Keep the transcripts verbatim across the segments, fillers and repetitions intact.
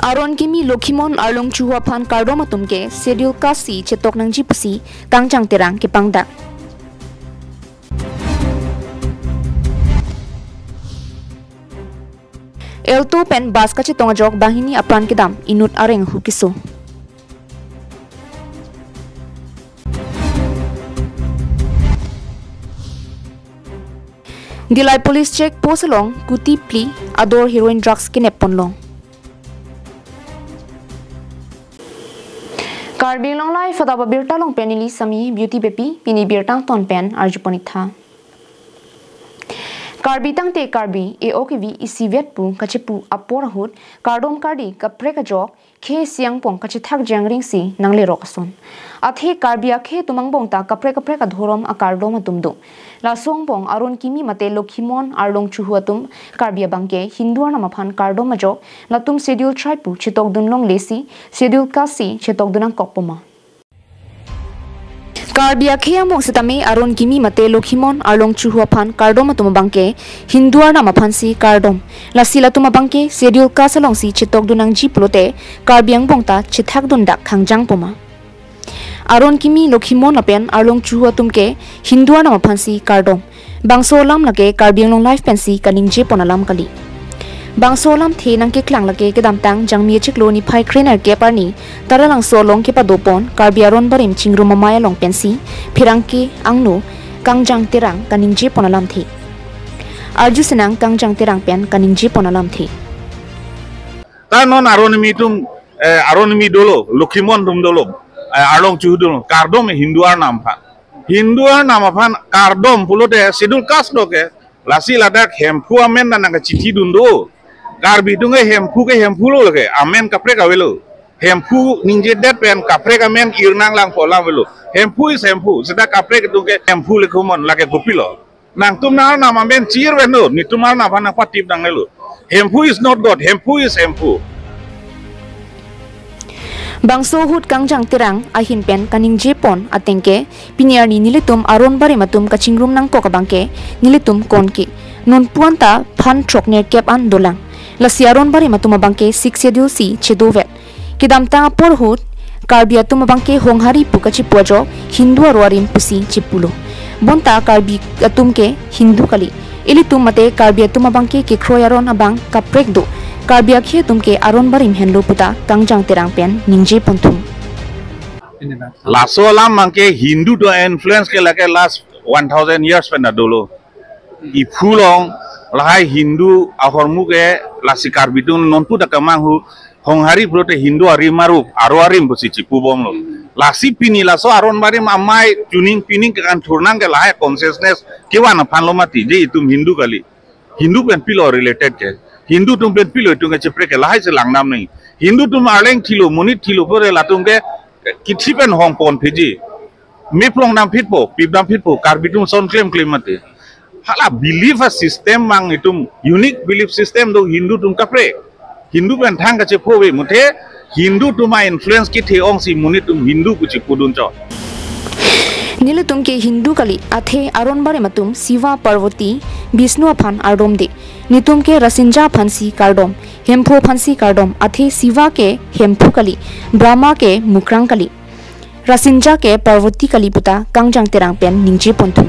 Aron kimi Lokhimon Arlong Chuhu aphan kardom atum ke Schedule Caste si chetok nangji pusi Kangjang Terang kepangdak. Alto pen bus kachetong ajok banghini apran kedam inut areng ahu keso. Dillai Police Check Post along kuti phli ador heroin drugs kenep ponlong. Karbi Anglong Live adap abirta along pen neli Sami Beauty Beypi, pini birta angton pen arjupon-ik tha. Karbi tangte Karbi, e-ok evi isivet pu kachepu apor ahut, kardom kardi kaprek ajok, khei isi angbong kachethak jangring si nanglerok ason. Athe Karbi akhei atum angbong ta kaprek kaprek adhorom akardom atum do. Laso angbong aron kimi mate Lokhimon Arlong Chuhu atum Karbi abangke Hindu arnam aphan kardom ajok, latum Schedule Tribe pu chetokdun longle si, Schedule Caste si chetokdun nangkokpo ma. Karbi akhei angbong setame aron kimi mate Lokhimon Arlong Chuhu aphan kardom atum abangke Hindu arnam aphan si kardom. Lasi latum abangke Schedule Caste along si chetokdun nangji pulote Karbi angbong ta chethakdun dak khangjangpo ma. Aron kimi Lokhimon lapen Arlong Chuhu atum ke Hindu arnam aphan si kardom. Bangso alam lake Karbi Anglong Live pensi kaningjepon alam kali. Bangso alamthe nangkeklang lake kedamtang Jangmi achiklo niphai krenerkep arni Taralangso along kepadopon Karbi Aron Barim Chingrum Amei along pensi pherangke angno Kangjang Terang kaningjepon alamthe. Arju sinang Kangjang Terang pen kaningjepon alamthe. Ta non aron kimi atum, eh, aron kimi dolo, Lokhimon atum dolo, eh, Arlong Chuhu dolo, kardom Hindu arnam aphan. Hindu arnam aphan kardom pulote Schedule Caste do ke, lasi ladak Hemphu amen nangkachithidun do. Karbi atum ke Hemphu ke Hemphu lo ke, amen kaprek avelo. Hemphu ningjedet pen kaprek amen irnang langpo lang avelo. Hemphu is Hemphu, seta kaprek atum ke Hemphu Lokhimon lake kopilo. Nangtum nang arnam amen chir veno, netum arnam aphan nangpatip nangnelo. Hemphu is not God, Hemphu is Hemphu. Bangso ahut Kangjang Terang ahin pen kaningjepon ateng ke, pini arni nelitum Aron Barim atum kachingrum nangkok abangke nelitum konke. Non puan ta phan throknerkep an dolang. Lasi Aron Barim atum abangke Sixth Schedule si chedovet. Kedamtang apor ahut Karbi atum abangke Honghari pu kachepu ajok Hindu aro arim pusi chepulo. Bonta Karbi atum ke Hindu kali. Ilitum mate Karbi atum abangke kekroi aron abang kaprek do. Karbi akhei atum ke Aron Barim henlo puta Kangjang Terang pen ningjeponthung. Laso alam abangke Hindu atum influence ke lake last one thousand years pen dolo. Iphu along lahai Hindu ahormu ke lasi Karbi atum non pu dak kemang hu Honghari pulote Hindu arim arup, aro arim pusi chepubomlo. Lasi pini laso Aron Barim amei tuning pining ke kan thurnang ke lahai consciousness kevan aphan lo mati, je itum Hindu kali. Hindu pen pilo related ke. Hindu atum pen pilo itum ke cheprek ke lahai si langdam nangji. Hindu atum arleng thilo, monit thilo pulote latum ke kithi pen hongpon piji. Mip longdam phitpo, pipdam phitpo, Karbi atum ason klemklem mati. Hala belief a system abang itum unique belief system do Hindu atum kaprek. Hindu pen thang kachepho ave muthe Hindu atum a-influence kethe ongsi monit atum Hindu pu chepudun chot. Nelitum ke Hindu kali, athe Aron Barim atum Shiva, Parvati, Vishnu aphan ardomde. Netum ke Rasinja aphansi kardom, Hemphu aphansi kardom, athe Shiva ke Hemphu kali, Brahma ke Mukrang kali. Rasinja ke Parvati kali puta Kangjang Terang pen ningjeponthung.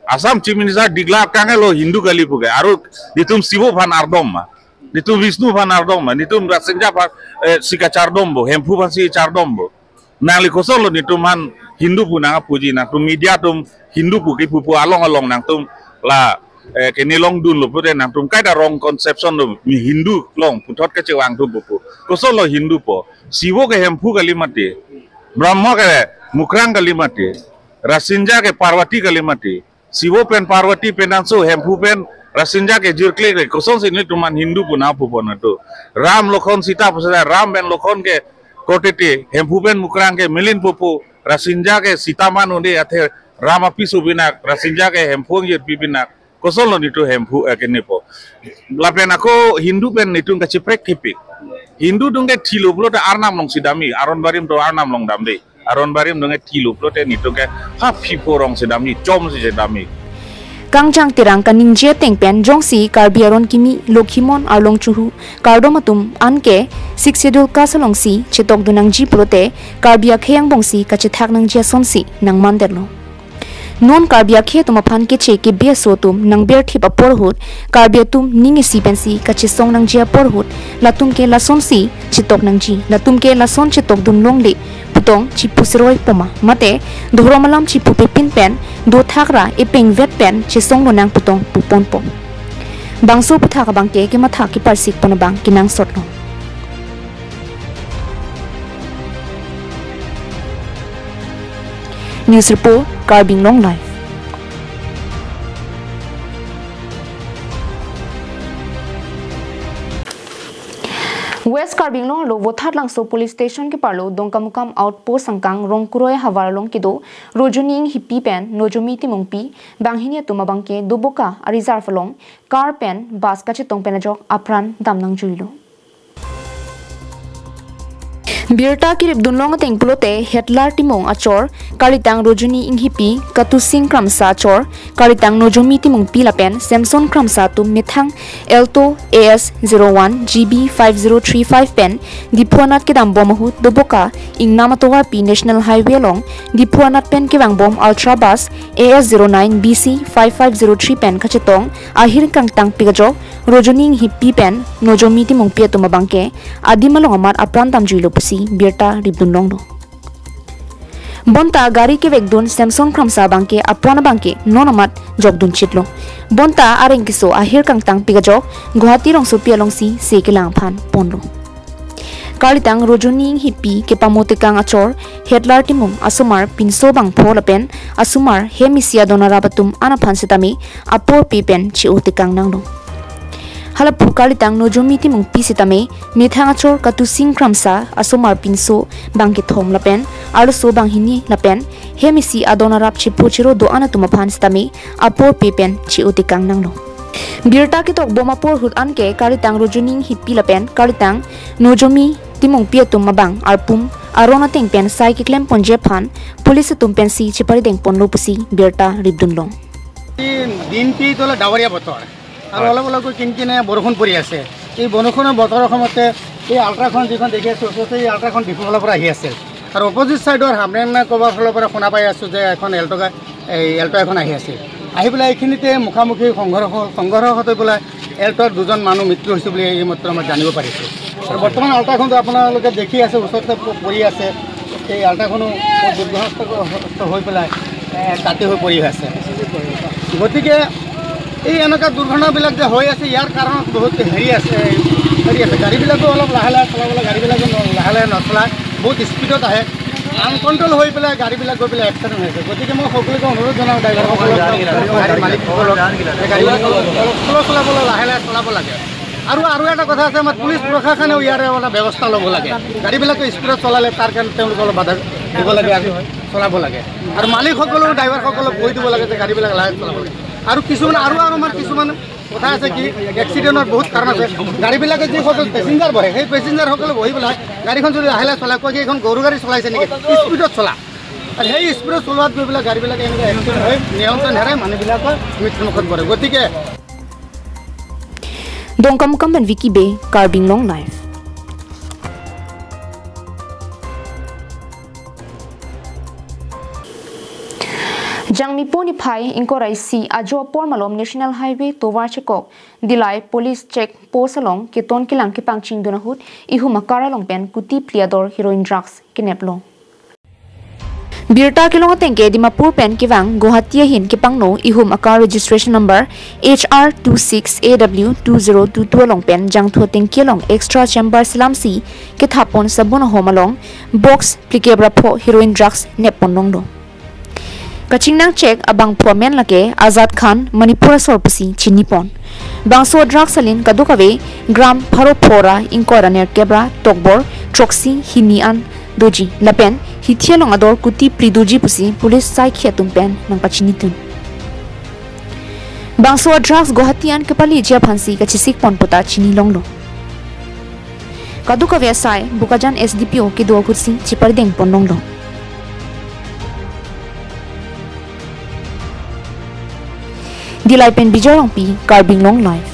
Assam Chief Minister declare kangelo Hindu kali puke, aro netum Shiva aphan ardom ma, netum Vishnu aphan ardom ma, netum Rasinja aphan, eh, si kachardompo, Hemphu aphansi chardompo. Nangli kosonlo netum aphan Hindu pu nangpuji, nangtum media atum Hindu pu kipu pu along along nangtum la, eh, kene longdunlo pulote nangtum kaita wrong conception lo, mi Hindu along puthot kachevang atum pupo. Kosonlo Hindu po? Shiva ke Hemphu kali mati. Brahma ke Mukrang kali mati. Rasinja ke Parvati kali mati. Shiva pen Parvati pen anso, Hemphu pen Rasinja ke jirkle ke, kosonsi netum aphan Hindu pu nangpupon atum? Ram Lokhon Sita pusi, Ram pen Lokhon ke korte te, Hemphu pen Mukrang ke melin pupo, Rasinja ke Sita man un-e athe Ram apiso pinak, Rasinja ke Hemphu angjirpi pinak. Kosonlo netum Hemphu, eh, kenepo? Lapen ako Hindu pen netum kacheprek thepik. Hindu atum ke thilo pulote arnam alongsi damji, Aron Barim atum arnam along damde. Aron Barim atum ke thilo pulote netum ke ha phipho rongsi damji, chomsi damji. Kangjang Terang kaningje ateng pen jongsi Karbi aron kimi, lokhimon, arlong chuhu, kardom atum anke Sixth Schedule caste alongsi chetokdun nangji pulote Karbi akhei angbongsi kachethak nangji asonsi nangmandetlo. Non Karbi akhei atum aphan keche kebe aso atum nangberthip apor ahut, Karbi atum ning isi pensi kachesong nangji apor ahut, latum ke lasonsi chetok nangji, latum ke lason chetokdun longle putong chipu seroi poma, mate dhorom alam chipu pepin pen dothak ra epengvet pen chesong lonang putong puponpo. Bangso aputhak abangke kemathak keparsik pon abang kenangsotlo. News report, Karbi Anglong Live. West Karbi Anglong arlo Vothatlangso Police Station keparlo Dongkamukam Outpost angkang Rongkuroi havar along kedo Rojoni Inghipi pen Nojomi Timungpi banghini atum abangke Doboka a-reserve along car pen bus kachetong pen ajok apran dam nangjuilo. Birta keripdun long ateng pulote Hetlar Timung achor, kalitang Rojoni Inghipi, Katusing Kramsa achor, kalitang Nojomi Timungpi lapen Samson Kramsa atum methang Alto A S zero one G B five zero three five pen Diphu anat kedambom ahut Doboka ingnam atovarpi National Highway along Diphu anat pen kevangbom Ultra Bus A S zero nine B C five five zero three pen kachetong ahir kangtangpik ajok Rojoni Inghipi pen Nojomi Timungpi atum abangke adim along amat apran damjuilo pusi birta ripdun longlo. Bonta gari kevekdun Samson Kramsa abangke apran abangke non amat jokdun chitlo. Bonta areng keso ahir kangtangpik ajok Guwahati rongsopi alongsi se kelang aphan ponlo. Kalitang Rojoni Inghipi kepamo tekang achor Hetlar Timung asomar pinso bangpho lapen asomar hem isi adon arap atum an aphan sitame apor pe pen che-o tekang nanglo. Halapu kalitang Nojomi Timungpi sitame methang achor Katusing Kramsa asomar pinso bangkethom lapen arloso banghini lapen hem isi adon arap chepo chero do-an atum aphan sitame apor pe pen che-o tekang nanglo. Birta ketokbom apor ahut anke kalitang Rojoni Inghipi lapen kalitang Nojomi Timungpi atum abang arpum aron ateng pen sai keklem ponji aphan police atum pensi cheparideng ponlo pusi birta ripdun long. এই দিনটি তো ডাৱৰীয়া বতৰ আৰু হয়। অলপ অলপকৈ কিনকিনে বৰষুণ পৰি আছে। এই বৰষুণৰ বতৰৰ সময়তে এই আল্ট্ৰাখন যিখন দেখি আছো, ওচৰতে এই আল্ট্ৰাখন ডিফু ফালৰ পৰা আহি আছিল আৰু অপজিট চাইডৰ হামৰেং নে ক'ৰবাৰ ফালৰ পৰা শুনা পাই আছো যে এখন এল্ট গা-, এই এল্ট এখন আহি আছিল। আহি পেলাই এইখিনিতে মুখামুখি সংঘৰ্ষ, সংঘৰ্ষ হৈ পেলাই এল্টৰ দুজন মানুহ মৃত্যু হৈছে বুলি এইমাত্ৰ মই জানিব পাৰিছো। আৰু বৰ্তমান আল্ট্ৰাখনটো আপোনালোকে দেখি আছে, ওচৰতে প-, পৰি আছে। এই আল্ট্ৰাখনো বহুত দুৰ্ঘটনাগ্ৰস্ত হৈ পেলাই, এ, তাতে হৈ পৰি আছে। গতিকে এই এনেকুৱা দুৰ্ঘটনাবিলাক যে হৈ আছে, ইয়াৰ কাৰণত বহুত হেৰি আছে, হেৰি আছে। গাড়ীবিলাকো অলপ লাহে লাহে চলাব লাগে, গাড়ীবিলাকো ন-, লাহে লাহে নচলায়, বহুত স্পীডত আহে, আনকণ্ট্ৰল হৈ পেলাই গাড়ীবিলাক গৈ পেলাই এক্সিডেণ্ট হৈছে। গতিকে মই সকলোকে অনুৰোধ জনাওঁ, ড্ৰাইভাৰসকলক, গাড়ী মালিকসকলক, গাড়ীবিলাক অলপ শ্ল' চলাবলৈ, লাহে লাহে চলাব লাগে। আৰু, আৰু এটা কথা আছে, আমাৰ পুলিচ প্ৰশাসনেও ইয়াৰে এটা ব্যৱস্থা ল'ব লাগে। গাড়ীবিলাকে স্পীডত চলালে তাৰ কাৰণে তেওঁলোকে অলপ বাধা দিব লাগে আৰু চলাব লাগে। আৰু মালিকসকলেও, ড্ৰাইভাৰসকলক কৈ দিব লাগে যে গাড়ীবিলাক লাহে চলাব লাগে। আৰু কিছুমান, আৰু, আৰু আমাৰ কিছুমান কথা আছে কি, এক্সিডেণ্টৰ বহুত কাৰণ আছে। গাড়ীবিলাকে যিসকল পেছেঞ্জাৰ বহে, সেই পেছেঞ্জাৰসকলে বহি পেলাই গাড়ীখন যদি লাহে লাহে চলাই, কয় কি এইখন গৰু গাড়ী চলাইছে নেকি, স্পীডত চলা। আৰু সেই স্পীডত চলোৱাত গৈ পেলাই গাড়ীবিলাকে এনেকুৱা এক্সিডেণ্ট হৈ নিয়ন্ত্ৰণ হেৰাই মানুহবিলাকৰ মৃত্যুমুখত পৰে। গতিকে Dongkamukam pen Vicky Bey, Karbi Anglong Live. Jangmi po niphai ingkoi ra isi ajo apor malom National Highway tovar chekok Dillai Police Check Post along keton kelang kepangchingdun ahut ihum a-car along pen kuti phli ador heroin drugs keneplo. Birta kelong atengke Dimapur pen kevang Guwahati ahin kepangno ihum a-car registration number H R two six A W two zero two two along pen Jangthu atengke along extra chamber selamsi kethapon sabun ahom along box phlikep ra pho heroin drugs neppon longlo. Kachingnang check abangphu amen lake Azad Khan, Manipur asor pusi chinipon. Bangso drugs alin kadokave gram pharo pho ra ingkoi ra nerkep ra tokbor throksi hini an doji lapen hithi along ador kuti phli doji pusi police saikhi atum pen nangpachinidun. Bangso drugs Guwahati an kepaleji aphansi kachesikpon puta chini longlo. Kadokave asai Bokajan S D P O kedo ahutsi cheparidengpon longlo. Dillai pen Bijoy Rongpi, Karbi Anglong Live.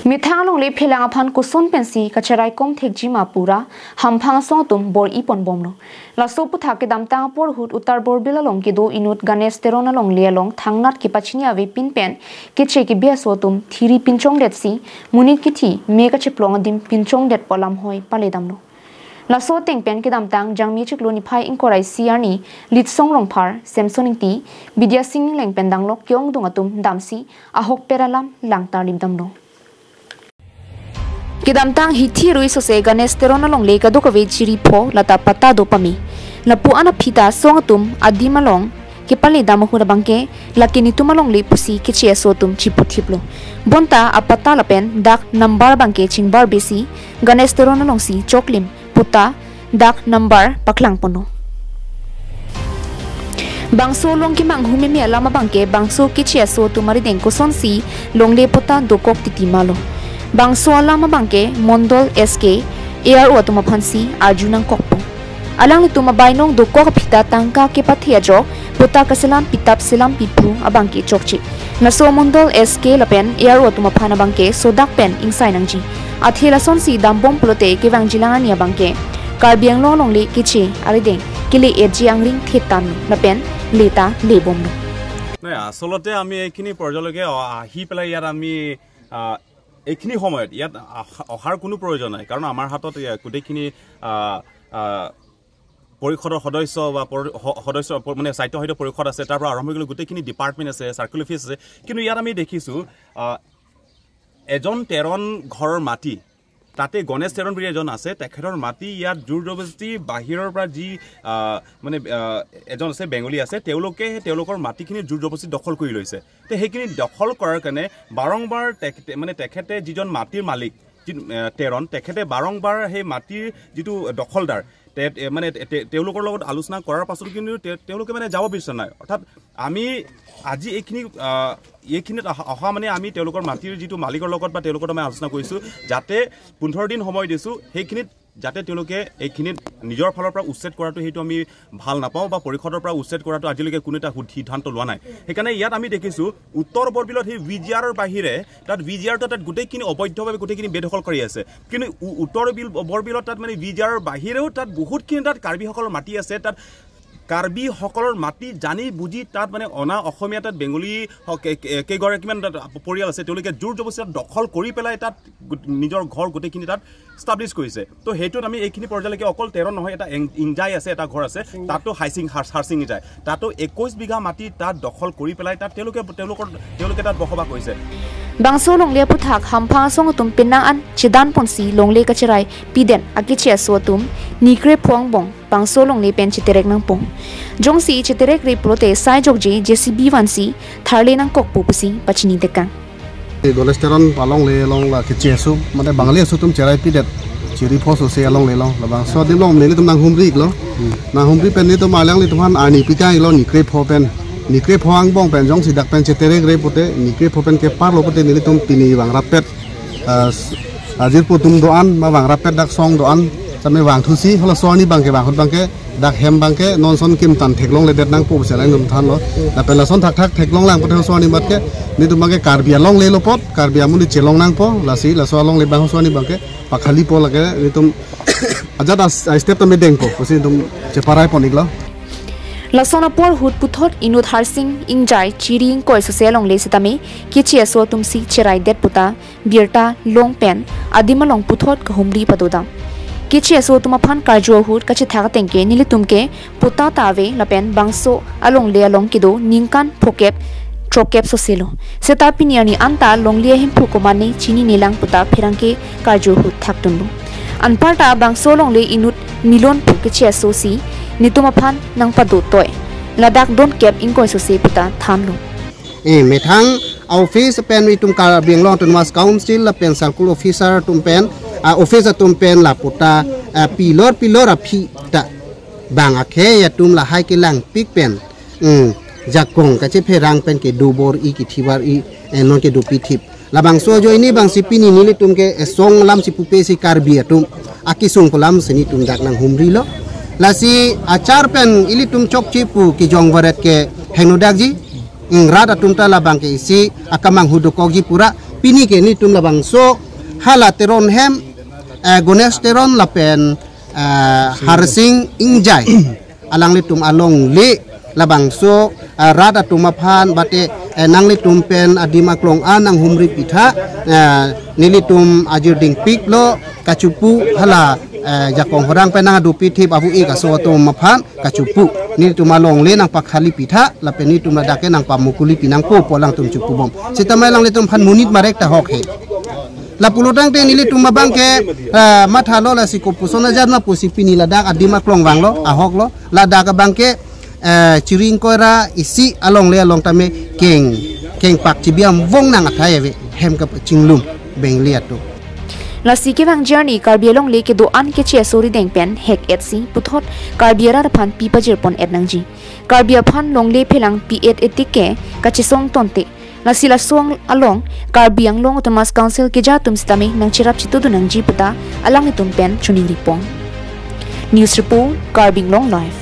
Methang alongle phelang aphan koson pensi kacherai kom thekji ma pura hamphang asong atum bor-i ponbomlo. Laso aputhak kedamtang apor ahut Uttar Borbil along kedo inut Ganesh Teron alongle along thangnat kepachini avepin pen keche kebi aso atum thiri pinchongdetsi monit kithi me kacheplong adim pinchongdetpo alam hoi paledamlo. Laso ateng pen kedamtang Jangmi chiklo niphai ingkoi ra isi arni Litsong Rongphar, Samson Ingti, Bidya Sing Ingleng pen danglok ke-ongdung atum damsi ahokpet alam langtar lipdamlo. Kedamtang hithi rui sose Ganesh Teron alongle kadokave chiri pho lata patta do pame. Lapu-an aphi ta asong atum adim along kepaledam ahut abangke lake netum alongle pusi keche aso atum chiputhiplo. Bonta apatta lapen dak number abangke chingbarbesi Ganesh Teron alongsi choklim patta dak number paklang ponlo. Bangso along kemanghu meme alam abangke bangso keche aso atum arideng kosonsi longle patta dokok titi malo. Bangso alam abangke Mondol S K, A R O atum aphansi arju nangkokpo. Alanglitum abainong dokok aphi ta tangka kepathe ajok patta kaselam pitap selam pipru abangke chokche. Laso Mondol S K lapen A R O atum aphan abangke sodak pen ingsai nangji. Athe lasonsi dambom pulote kevangjilang arni abangke Karbi Anglong alongle keche arideng kele-etji angring thetan lapen leta lebomlo. নাই, আচলতে আমি এইখিনি পৰ্যায়লৈকে অ-, আহি পেলাই ইয়াত আমি, আ, এইখিনি সময়ত ইয়াত অহা-, অহাৰ কোনো প্ৰয়োজন নাই, কাৰণ আমাৰ হাতত এ, গোটেইখিনি, আ, আ, পৰিষদৰ সদস্য বা পৰি-, স-, সদস্য প-, মানে স্বায়ত্তশাসিত পৰিষদ আছে, তাৰ পৰা আৰম্ভ কৰি গোটেইখিনি ডিপাৰ্টমেণ্ট আছে, চাৰ্কল অফিচ আছে। কিন্তু ইয়াত আমি দেখিছোঁ, আ, এজন তেৰণ ঘৰৰ মাটি, তাতে গণেশ তেৰণ বুলি এজন আছে, তেখেতৰ মাটি ইয়াত জোৰ জবৰদস্তি বাহিৰৰ পৰা যি, আ, মানে, আ, এজন আছে, বেংগলী আছে, তেওঁলোকে সেই তেওঁলোকৰ মাটিখিনি জোৰ জবৰদস্তি দখল কৰি লৈছে। তে সেইখিনি দখল কৰাৰ কাৰণে বাৰম্বাৰ তেখ-, তে-, মানে তেখেতে যিজন মাটিৰ মালিক, যি, আ, তেৰণ, তেখেতে বাৰম্বাৰ সেই মাটিৰ যিটো দখলদাৰ, তে-, তে-, মানে তে-, তে-, তেওঁলোকৰ লগত আলোচনা কৰাৰ পাছতো কিন্তু তে-, তেওঁলোকে মানে যাব বিচৰা নাই। অৰ্থাৎ আমি আজি এইখিনি, আ, এইখিনিত অহা, অহা মানে আমি তেওঁলোকৰ মাটিৰ যিটো মালিকৰ লগত বা তেওঁলোকৰ লগত আমি আলোচনা কৰিছোঁ, যাতে পোন্ধৰ দিন সময় দিছোঁ, সেইখিনিত যাতে তেওঁলোকে এইখিনিত নিজৰ ফালৰ পৰা উচ্ছেদ কৰাটো সেইটো আমি ভাল নাপাওঁ বা পৰিষদৰ পৰা উচ্ছেদ কৰাটো আজিলৈকে কোনো এটা সু-, সিদ্ধান্ত লোৱা নাই। সেইকাৰণে ইয়াত আমি দেখিছোঁ উত্তৰ বৰবিলত সেই ভি জি আৰৰ বাহিৰে তাত ভি জি আৰ তাত গোটেইখিনি অবৈধভাৱে গোটেইখিনি বেদখল কৰি আছে। কিন্তু উ-, উত্তৰ বিল, বৰবিলত তাত মানে ভি জি আৰৰ বাহিৰেও তাত বহুতখিনি তাত কাৰ্বিসকলৰ মাটি আছে। তাত কাৰ্বিসকলৰ মাটি জানি বুজি তাত মানে অনা অসমীয়া, তাত বেংগলী হওক, কে-, কে-, কেইগৰাকীমান তাত পৰিয়াল আছে, তেওঁলোকে জোৰ জবৰদস্তি তাত দখল কৰি পেলাই তাত গো-, নিজৰ ঘৰ গোটেইখিনি তাত ষ্টাব্লিছ কৰিছে। তো সেইটোত আমি এইখিনি পৰ্যায়লৈকে অকল তেৰণ নহয়, এটা এং-, ইংজাই আছে, এটা ঘৰ আছে, তাতো হাইচিং, হাৰ-, হাৰচিং ইংজাই, তাতো একৈছ বিঘা মাটি তাত দখল কৰি পেলাই তাত তেওঁলোকে, তেওঁলোকৰ, তেওঁলোকে তাত বসবাস কৰিছে। Bangso longle aputhak hamphang asong atum penang an chedan ponsi longle kacherai pidet akeche aso atum nikre pho angbong bangso longle pen cheterek nangpo. Jongsi cheterekre pulote sai jokje J C B vansi tharle nangkokpo pusi pachini tekang. Ganesh Teron alongle along la keche aso, mane Bangali aso atum cherai pidet, chiri pho sose alongle along, labangso adim along nelitum nanghumri iklo. Nanghumri pen nelitum alanglitum aphan arni pika iklo nikre pho pen. Nikre pho angbong pen jongsi dak pen cheterekre pute, nikre pho pen keparlo pute nelitum pini vangrap pet, ah, s-, ajirpo atum do-an, ma vangrap pet dak song do-an, same vangthusi, halaso arni abangke, vanghut abangke, dak hem abangke non ason kim tan theklongledet nangpo pusi alanglitum thanlo. Lapen lason thakthak theklonglang pute halaso arni abangke, nelitum abangke Karbi alongle lo apot, Karbi amonit chelong nangpo, lasi laso alongle abang halaso arni abangke pakhalipo, lake nelitum ajat as-, a-step tame dengpo pusi nelitum cheparai pon iklo. Lason apor ahut puthot inut harsing ingjai chiri ingkoi sose alongle setame keche aso atumsi cherai det puta birta long pen adim along puthot kahumri padodam. Keche aso atum aphan karju ahut kachethak atengke nelitum ke patta ta ave lapen bangso alongle along kedo ningkan phokep throkep soselo. Seta pini arni anta longle ahemphu komane chininelang puta pherangke karju ahut thakdunlo. Anparta bangso alongle inut milon pu keche aso si netum aphan nangpado toi. Ladak donkep ingkoi sose puta thanlo. Eh, methang office pen itum Karbi Anglong Autonomous Council lapen circle officer atum pen, ah, office atum pen la patta, ah, pilor pilor aphi ta bang akhei atum lahai kelangpik pen, hmm, jakong kachepherang pen kedo bor-i kethivar-i, eh, non kedo pithip. Labangso ajoine abangsi pini nelitum ke esong alamsi pupe si Karbi atum akesung pu alamsi netum dak nanghumrilo. Lasi achar pen ilitum chokche pu kejong varet ke hingno dakji. Rat atum ta labang ke isi akamanghu dokokji pura. Pini ke nelitum labangso hala Teron hem, eh, Ganesh Teron lapen, eh, Harsing Ingjai, alanglitum alongle labangso, eh, rat atum aphan bate, eh, nanglitum pen adim aklong an nanghumri pitha, eh, nelitum ajir dingpiklo kachepu hala, eh, jakong horang pen nangdupi thip avu-ik aso atum aphan kachepu. Nelitum alongle nangpakhali pitha lapen nelitum ladak ke nangpamukuli pinangpo pu alangtum chepubom. Sitame alanglitum aphan monit marek ta hok he. Lapulo tangte nelitum abang ke, eh, mathalo lasi kopuson ajat ma pusi pini ladak adim aklong vanglo, ahoklo. Ladak abang ke, eh, chiri ingkoi ra isi alongle along tame keng, kengpak chibiam vong nang athai ave hem kachinglum bengli atum. Lasi kevangji arni Karbi alongle kedo-an keche asori deng pen hek-etsi puthot Karbi arat aphan pi pajirpon-et nangji. Karbi aphan longle phelang pi-et-etik ke kachesong tonte. Lasi laso along Karbi Anglong Autonomous Council keja atum sitame nangcherap chitudun nangji puta alanglitum pen choningri pon. News report, Karbi Anglong Live.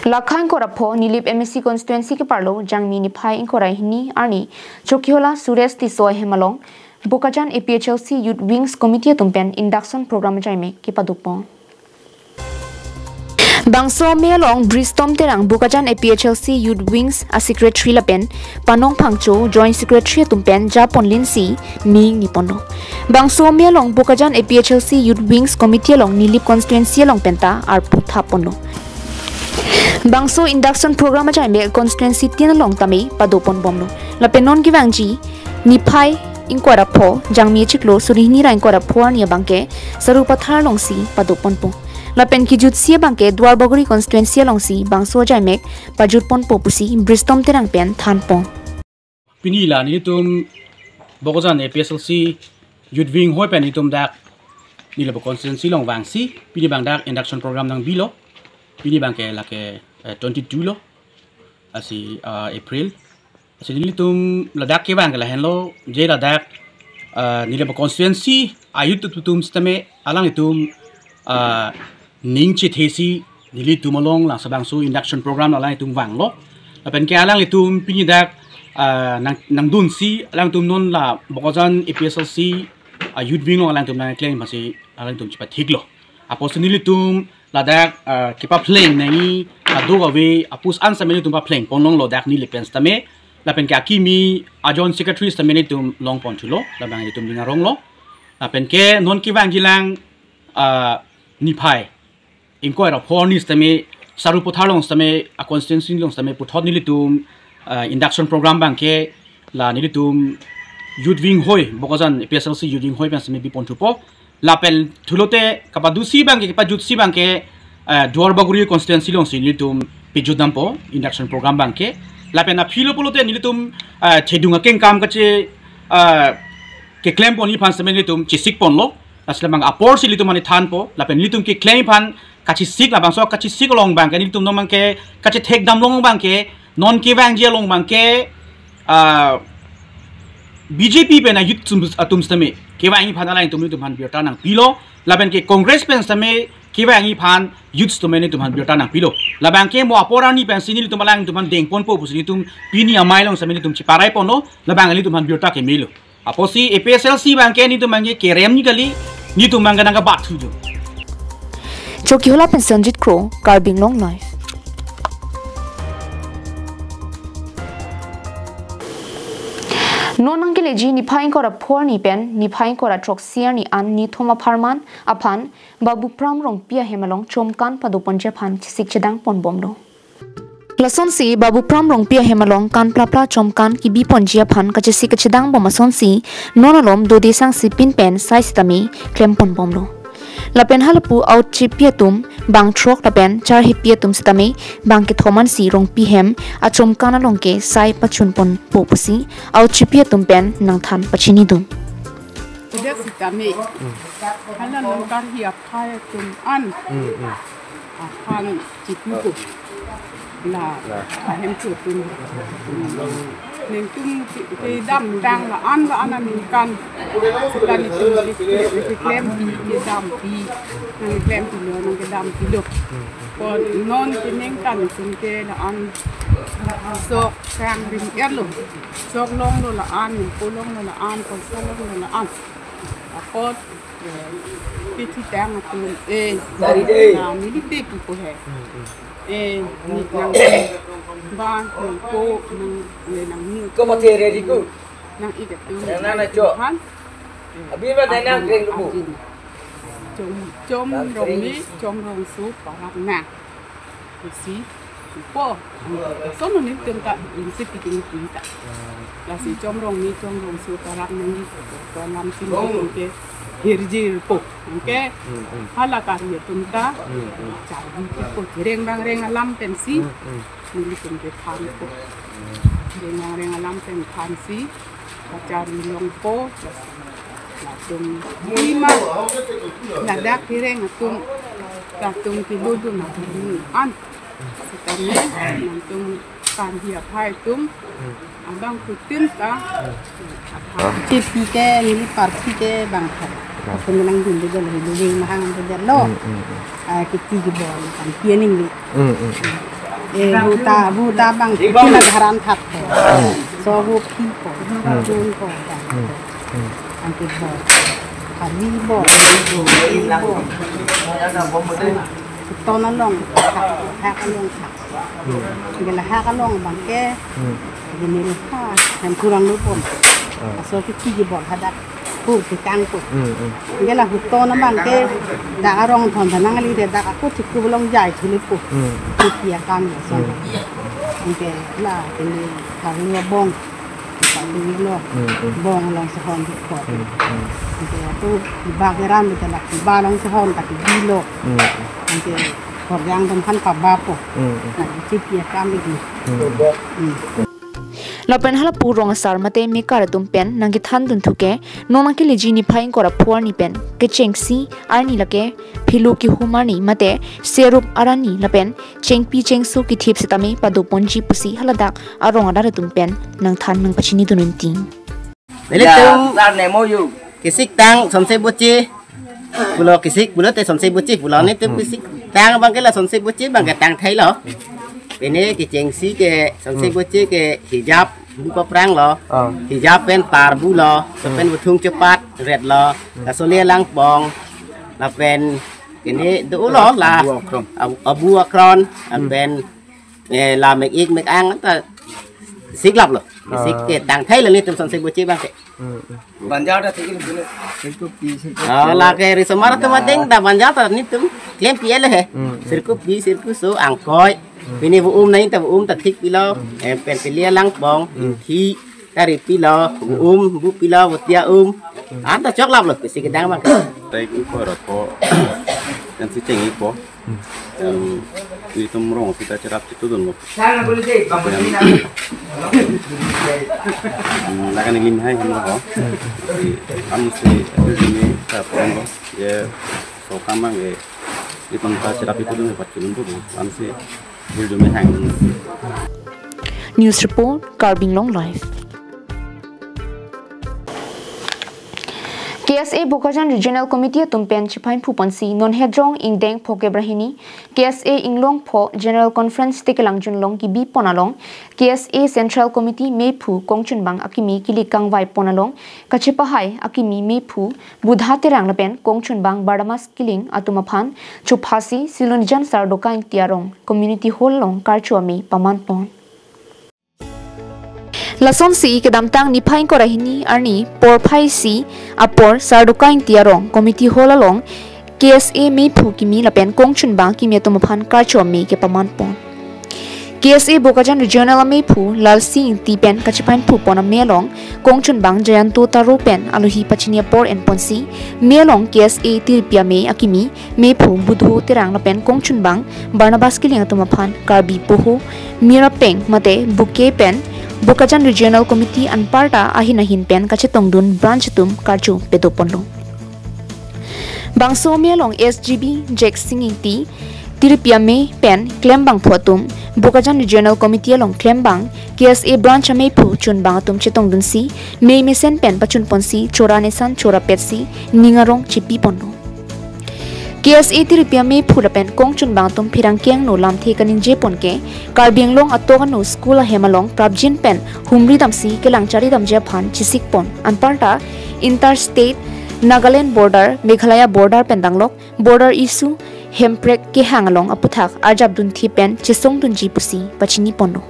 Lakha ingkoi ra pho Nilip M A C constituency keparlo Jangmi niphai ingkoi ra hini arni Chokihola Suresh Tisso ahem along Bokajan A P H L C Youth Wings Committee atum pen induction program ajaimek kepadopon. Bangso amei along Bristom Terang, Bokajan A P H L C Youth Wings a Secretary lapen Panong Phangcho, Joint Secretary atum pen japon linsi ning niponlo. Bangso amei along Bokajan A P H L C Youth Wings Committee along Nilip constituency along penta arpu thapponlo. Bangso induction program ajaimek constituency tin along tame padopon bomlo. Lapen non kevangji niphai ingkoi ra pho Jangmi achiklo suri hini ra ingkoi ra pho arni abang ke Sarupathar alongsi padoponpo. Lapen kejutsi abang ke Duarbagori constituency alongsi bangso ajaimek pajutponpo pusi Bristom Terang pen thanpon. Pini la nelitum Bokajan A P H L C Youth Wing hoi pen nelitum dak Nilip constituency along vangsi pini abang dak induction program nangbilo. Pini abang ke lake, eh, twenty-two lo. Lasi, ah, April. Lasi nelitum ladak kevang ke lahenlo, je ladak, ah, Nilip constituency a-youth atum sitame alanglitum, ah, ning chethesi nelitum along labangso induction program alanglitum vanglo. Lapen ke alanglitum pini dak, ah, nang, nangdunsi alanglitum non la Bokajan A P H L C, ah, Youth Wing along alanglitum nangklem masi alanglitum chepathiklo. Apotsi nelitum ladak, ah, kepaphleng nangji kadokave apus an sitame nelitum paphleng ponlonglo dak Nilip pen sitame. Lapen ke akimi a-Joint Secretary sitame nelitum longpon thulo, labang nelitum ning aronglo. Lapen ke non kevangji lang, ah, niphai ingkoi ra pho arni sitame Sarupathar along sitame a constituency along sitame puthot nelitum, ah, induction program abang ke la nelitum Youth Wing hoi, Bokajan A P H L C Youth Wing hoi pen sitame bipon thupo. Lapen thulote kapadosi abang ke, kapajutsi abang ke, eh, Duarbagori constituency alongsi nelitum pejut dampo induction program abang ke. Lapen aphilo pulote nelitum, eh, thedung akengkam kache, eh, keklem pon aphan sitame nelitum chesik ponlo. Lasi labang aporsi nelitum mane thanpo. Lapen nelitum keklem aphan kachesik, labangso kachesik along abang ke nelitum non abang ke kachethek damlong abang ke non kevangji along abang ke, ah, B J P pen a-youth atum, atum sitame kevangji aphan alanglitum nelitum aphan birta nangpilo, lapen ke Congress pen sitame kevangji aphan youth atum nelitum aphan birta nangpilo. Labang ke mo apor arni pensi nelitum alanglitum aphan dengponpo pusi nelitum pini amei along sitame nelitum cheparai ponlo, labang nelitum aphan birta kemelo. Apotsi A P H L C abang ke nelitum abang ke kerem ni kali, nelitum abang ke nangkabat thujo. Chokihola pen Sanjit Kro, Karbi Anglong Live. Non nangkeleji niphai ingkoi ra pho arni pen niphai ingkoi ra throksi arni an nithom apharman aphan Babu Pram Rongpi ahem along chomkan padoponji aphan chesik chedang ponbomlo. Lasonsi Babu Pram Rongpi ahem along kan plapla chomkan kebiponji aphan kachesik kachedang bom asonsi non alom dode sangsi pin pen sai sitame klem ponbomlo. Lapen halapu aochipi atum bang throk lapen charhepi atum sitame bang kethom ansi Rongpi hem achomkan along ke sai pachun ponpo pusi aochipi atum pen nangthan pachinidun. Sudah sitame. Hala nangkarhi aphai atum an. Hmm, hmm. Aphan chipuko. La, la, ahem tu atum. Nangtum ke, kedamtang la-an la-an aningkan. Seta nelitum ke, ke, keklem kedampi. Nangklempi lo, nangkedampi lo. Apot non keningkan nelitum ke la-an sok sang ring er lo. Sok longlo la-an, po longlo la-an, poisa longlo la-an. Apot, eh, kethitang atum, eh, na neli bek ipo he. Eh, ni nang ba, nang po, nang, eh, nang ni. Ko mati ready ko. Nang ik atum. Nang nang cho. Han. Abi ba nang nang kring dubu. Ajin. Chom, chom rong ni, chom rong su, parap nang. Isi, po. Lason nelitum ta, isi piting piting ta. Lasi chom rong ni, chom rong su, parap nang ni, ko lam sin piting ke, hirjir po. Oke. Hala kari atum ta, charbi po, reng bang reng alam pensi. Nelitum ke than po. Reng bang reng alam pen thansi. Kachari longpo, latum lima, ladak hireng atum, latum kelodun atum an. Setame, latum kanhi aphai atum, abang kutin ta, aphan. Chipi ke, neli parti ke, bang thak. Atum nangdun de dolo, hilu wing mahang de dolo. Ah, kiti kibol, kan, pianing ni. Hmm, hmm. Eh, buta, buta bang, kiti na gharan thak ko. So, bu pi ko, dun ko, bang. Hmm. Angke bo. Kali bo. Bo. Ton along, hak, hak along, hak. Angke la hak along bang ke. Angke neli ha, hem kurang lupon. Laso kiti kibol hadak. Pu, tikang pu. Angke la huton abang ke, dak arong thon thanang ali de, dak ako chiku belong jai chuli pu. Kiti akam lason. Angke la, kini tharu abong. Kita dui lo. Bong along sehon di ko. Angke atu bak eran di la, ba along sehon tak di lo. Angke korjang dum han paba po. Na, chipi akam di. Lapen halapu rong asar mate mekar atum pen nangkethan dunthu ke, non nangkeleji niphai ingkoi ra pho arni pen kechengsi arni lake philo kehum arni mate serup arni lapen chengpi chengso kethip setame padoponji pusi haladak arong arat atum pen nangthan nangpachini dun unti. Nelitum, ya, sar nemo yu. Kesik tang Somsai Boche. Pulo kesik, pulote Somsai Boche, pulo nelitum kesik tang abang ke la Somsai Boche abang ke tang thai lo. Pine kechengsi ke Somsai Boche ke hijab bu paprang lo. Hijab pen tar bu lo, pen buthung chepat ret lo. Kasole langpong. Lapen kene do lo la. Abu akron. Abu, abu akron. Lapen, eh, la mek ik mek ang ta siklap lo. Kesik ke tang thai lo nelitum Somsai Boche abang ke. Banjar ta thik ini. Sirkup pi, sirkup. Ah, lake risomar atum adeng ta banjar ta nelitum klempi ele he. Sirkup pi, sirkup so, angkoi. Pine bu um nai ta bu um ta thik pilo. Eh, pen pili langpong, thi, kari pilo, bu um, bu pilo, bu tia um. Anta choklap lo, pisi kedang bang. Taik uko rapo. Kan si ceng ipo. Em, nelitum rong sita cherap chitu dun mo. Em, lakan ilim hai hama ho. Am si, ini ta pon ho. Ye, so kamang ye. Nelitum ta cherap chitu dun mo, pat chilun tu. Am si, bul dun me hang. News report, Karbi Anglong Live. K S A Bokajan Regional Committee atum pen chephainphu ponsi non Hejong ingdeng pho kep ra hini K S A inglong pho General Conference Tekelangjun along kebi pon along K S A Central Committee mephu kongchunbang akimi kili kangvai pon along kachepahai akimi mephu Budha Terang lapen kongchunbang Barnabas Killing atum aphan chophasi Silonijan Sardoka Ingti arong Community Hall along karcho amei paman pon. Lasonsi kedamtang niphai ingkoi ra hini arni porphai isi apor Sardoka Ingti arong Community Hall along K S A mephu kimi lapen kongchunbang kimi atum aphan karcho amei kepaman pon. K S A Bokajan Regional amephu Lalsi Ingti pen kachephainphu pon amei along kongchunbang Jayanto Taro pen alohi pachini apor en ponsi mei along K S A tiripi amei akimi mephu Budho Terang lapen kongchunbang Barnabas Killing atum aphan Karbi poho, mirapeng mate bouquet pen Bokajan Regional Committee anparta ahin ahin pen kachetongdun branch atum karcho pedo ponlo. Bangso amei along S G B Jack Singh Ingti, Tiripi amei pen klembangphu atum, Bokajan Regional Committee along klembang, K S A branch ameiphu chunbang atum chetongdunsi, mei mesen pen pachunponsi, chora nesan chorapetsi, ning arong chepiponlo. K S A Tiripi ameiphu lapen kongchunbang atum pherangke angno lamthe kaningjepon ke, Karbi Anglong atok ano school ahem along prapjin pen humri damsi kelang chari damji aphan chesikpon. Anparta, interstate, Nagaland border, Meghalaya border pen danglok, border issue, hemprek kehang along aputhak arjapdunthi pen chesongdunji pusi pachiniponlo.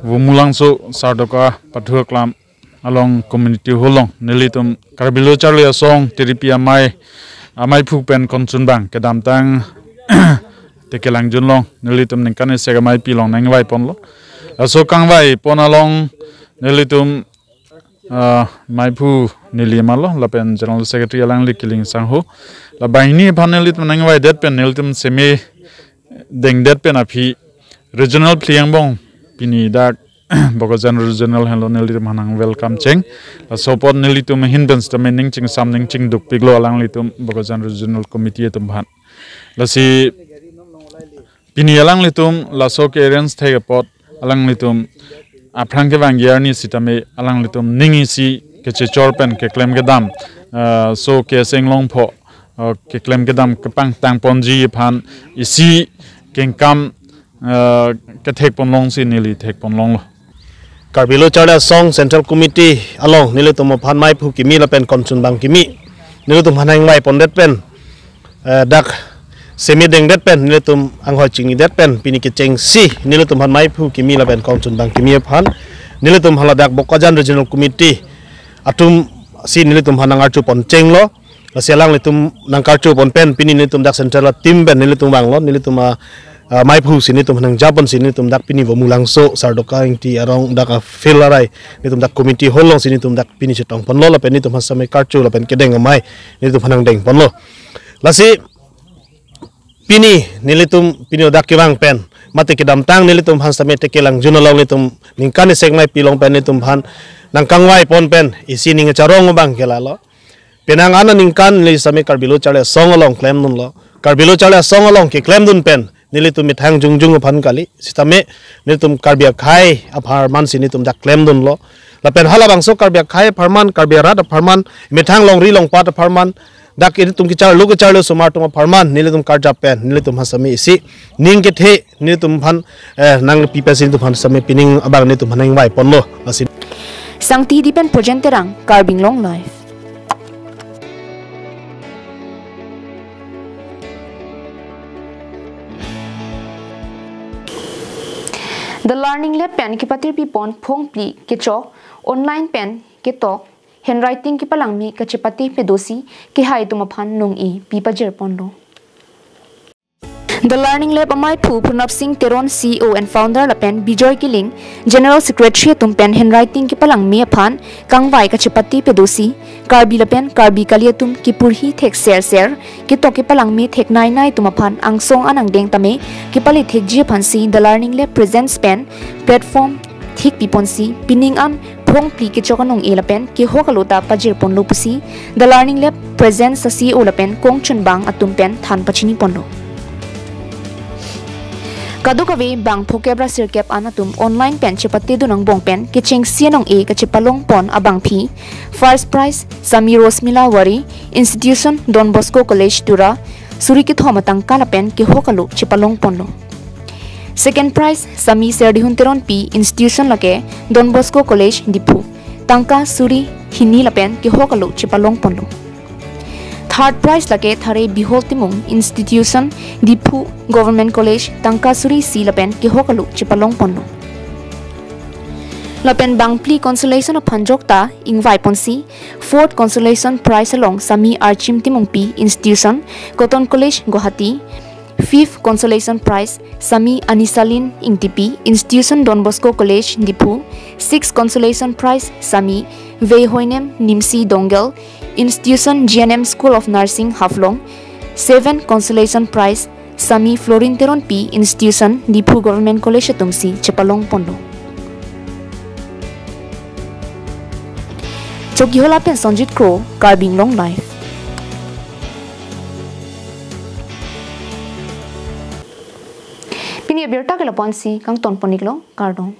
Vumulangso Sardoka Pathu Aklam along community hall along nelitum Karbi Lo Charli Asong Tiripi amei, ameiphu pen kongchunbang kedamtang tekelangjun along nelitum ningkan isek ameipi along nangvaiponlo. Laso kangvaipon along nelitum, ah, meiphu neli malo, lapen General Secretary alangli kiling sangho. La banghini aphan nelitum nangvaidet pen nelitum seme dengdet pen aphi regional phli angbong pini dak Bokajan regional henlo nelitum aphan nang welcome cheng. Laso apot nelitum ahin pen sitame ning chingsam ning chingdukpiklo alanglitum Bokajan Regional Committee atum aphan. Lasi pini alanglitum laso ke-arrange thek apot alanglitum aphrang kevangji arni sitame alanglitum ning isi kechechor pen keklem kedam, ah, so keseng longpho, ah, keklem kedam kepangtangponji aphan isi kengkam, ah, kethekponlongsi neli thekponlonglo. Karbi Lo Charli Asong Central Committee along nelitum aphan meiphu kimi lapen kongchunbang kimi nelitum aphan nangvaipondet pen, eh, dak seme dengdet pen nelitum anghoi chingnidet pen pini kechengsi nelitum aphan meiphu kimi lapen kongchunbang kimi aphan nelitum aphan ladak Bokajan Regional Committee atumsi nelitum aphan nang-archupon chenglo. Lasi alanglitum nang-archupon pen pini nelitum dak central a-team pen nelitum vanglo, nelitum a, a, meiphusi nelitum aphan nangjaponsi nelitum dak pini Vumulangso Sardoka Ingti arong dak a-field arai nelitum dak committee hall alongsi nelitum dak pini chetongponlo lapen nelitum aphan sitame archu lapen kedeng amei nelitum aphan nangdengponlo. Lasi pini nelitum pini dak kevang pen mate kedamtang nelitum aphan sitame tekelangjun along nelitum ningkan isek ameipi along pen nelitum aphan nangkangvaipon pen isi ning charong abang ke lalo. Penang aningkan neli sitame Karbi Lo Charli Asong along klemdunlo. Karbi Lo Charli Asong along keklemdun pen nelitum methang jongjong aphan kali. Sitame nelitum Karbi akhei apharmansi nelitum dak klemdunlo. Lapen halabangso Karbi akhei apharman, Karbi arat apharman, methang longri longpat apharman, dak nelitum kecharlo kecharlo osomar atum apharman nelitum karjap pen nelitum aphan sitame isi ning kethe nelitum aphan, eh, nangpipensi nelitum aphan sitame pining abang nelitum aphan nangvaiponlo. Lasi Sangti Hidi pen Projen Terang, Karbi Anglong Live. The Learning Lab pen kepatirpipon phongphli kechok, online pen ketok, handwriting kepalangme kachepate pedosi kehai atum aphan nong-e pi pajirponlo. The Learning Lab ameiphu Purnab Singh Teron, C E O and founder, lapen Bijoy Killing, General Secretary atum pen handwriting kepalangme aphan kangvai kachepate pedosi, Karbi lapen Karbi kali atum kepurhi thek serser, ketok kepalangme thek nainai atum aphan angsong anangdeng tame kepale thekji aphansi The Learning Lab Presents pen platform thikpiponsi pining an phongphli kechok anong-e lapen kehok alo ta pajirponlo pusi The Learning Lab Presents a-C E O lapen kongchunbang atum pen than pachiniponlo. Kadokave bang phokep ra sirkep an atum online pen chepatedun angbong pen kechengsi anong-e kachepalongpon abangpi, first prize Sami Rosmila Wari, institution Don Bosco College Tura, suri kethom atangka lapen kehok alo chepalongponlo. Second prize Sami Serdihun Teronpi, institution lake Don Bosco College Diphu, tangka suri hini lapen kehok alo chepalongponlo. Third prize lake Thare Bihol Timung, institution Diphu Government College, tangka suri isi lapen kehok alo chepalongponlo. Lapen bangphli consolation aphan jokta ingvaiponsi, fourth consolation prize along Sami Archim Timungpi, institution Cotton College Guwahati, fifth consolation prize Sami Anisalin Ingtipi, institution Don Bosco College Diphu, sixth consolation prize Sami Veihoinem Nimsi Dongel, institution G N M School of Nursing Haflong, seventh consolation prize Sami Florin Teronpi, institution Diphu Government College atumsi chepalongponlo. Chokihola pen Sonjit Kro, Karbi Anglong Live. Birta ke lapu-ansi kangton pon-iklo, kardom.